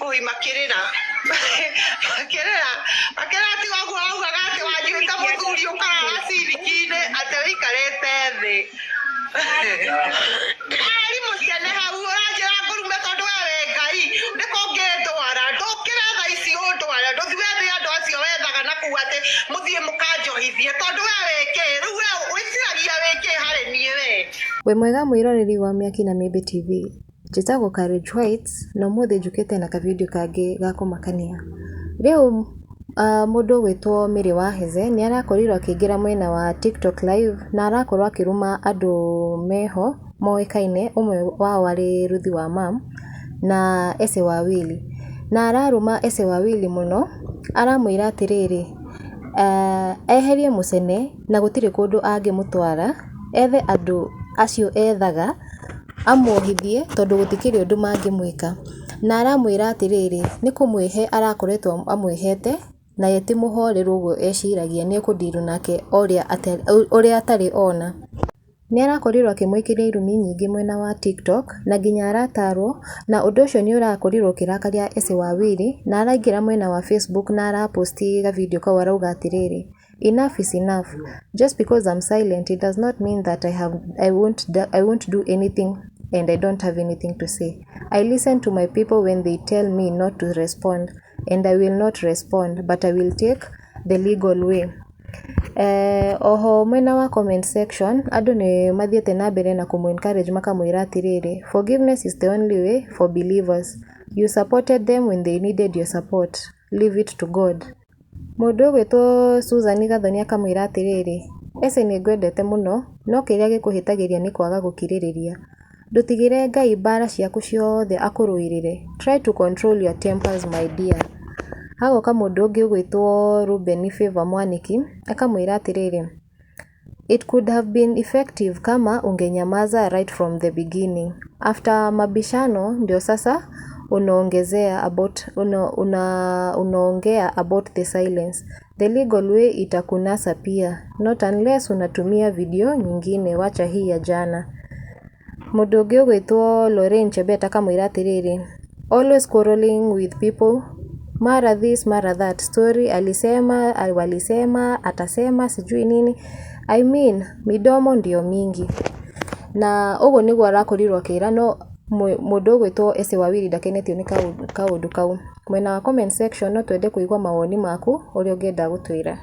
Oi makĩrĩra. Makĩrĩra. Makĩrĩra tiga ũguo waugaga atĩ wanjuĩte mũthuri ũkarara ciringi-inĩ atĩ ũikarĩte thĩ. Arimũ ciene hau ũranjĩra ngũrume tondũ we wĩ Ngai nĩkũ ũngĩndwara ndũkĩre thaa ici ũndware ndũthiĩ wethe andũ acio wethaga na kũu atĩ mũthiĩ mũkanjohithie tondũ we wĩ kĩ rĩu we wĩciragia wĩ kĩ harĩ niĩ we. Wĩ mwega mwĩroreri wa Mĩaki na Mĩmbi TV. Njĩtagwo Courage White na ũmũthĩ njũkĩte na kavindio kangĩ ga kũmakania. Rĩu mũndũ ũgwĩtwo Mary wa Heze nĩ arakorirwo akĩingĩra mwena wa TikTok live na arakorwo akĩruma andũ meho moĩkaine, ũmwe wao arĩ Ruthi wa Mam na Ese wa Willy. Na araruma Ese wa Willy mũno, aramwĩra atĩrĩrĩ, eherie mũcene na gũtirĩ kũndũ angĩmũtwara, ethe andũ acio ethaga amuohithie tondũ gũtikĩrĩ ũndũ mangĩmwĩka. Na aramwĩra atĩrĩrĩ, nĩ kũmwĩhe arakoretwo amwĩhete na ye ti mũhoreru ũguo eciragia nĩ ekũndiru nake ũrĩa atarĩ ona. Nĩ arakorirwo akĩmũikĩria irumi nyingĩ mwena wa TikTok na nginya aratarwo na ũndũ ũcio nĩ ũrakorirwo ũkĩrakaria Ese wa Willy na araingĩra mwena wa Facebook na araposti gavideo kau arauga atĩrĩrĩ, "Enough is enough. Just because I'm silent it does not mean that I won't do anything and I don't have anything to say. I listen to my people when they tell me not to respond and I will not respond, but I will take the legal way." Oho mwena wa comment section andũ nĩ mathiĩte na mbere na kũmũ encourage makamwĩra atĩrĩrĩ, "Forgiveness is the only way for believers. You supported them when they needed your support. Leave it to God." Mũndũ ũgwĩtwo Susan Gathoni akamwĩra atĩrĩrĩ, "Ese nĩ ngwendete mũno no kĩrĩa gĩkũhĩtagĩria nĩ kwaga gũkirĩrĩria. Ndũtigĩre Ngai mbara ciaku ciothe akũrũĩrĩre. Try to control your tempers, my dear." Hagoka mũndũ ũngĩ ũgwĩtwo Ruben Favor Mwaniki akamwĩra atĩrĩrĩ, "It could have been effective kama ungenyamaza right from the beginning. After mabishano ndio sasa unaongezea about una, una, unaongea about the silence. The legal way itakunasa pia. Not unless unatumia video nyingine, wacha hii ya jana." Mũndũ ũngĩ ũgwĩtwo Lorraine Chebet akamwĩra atĩrĩrĩ, "Always quarreling with people, mara this mara that story, alisema, walisema, atasema, sijui nini. I mean, midomo ndio mingi." Na ũguo nĩguo arakorirwo akĩra no mũndũ ũgwĩtwo Ese wa Willy ndakenetio nĩ kaũndũ kau. Mwena wa comment section no twende kũigua mawoni maku ũrĩa ũngĩenda gũtwĩra.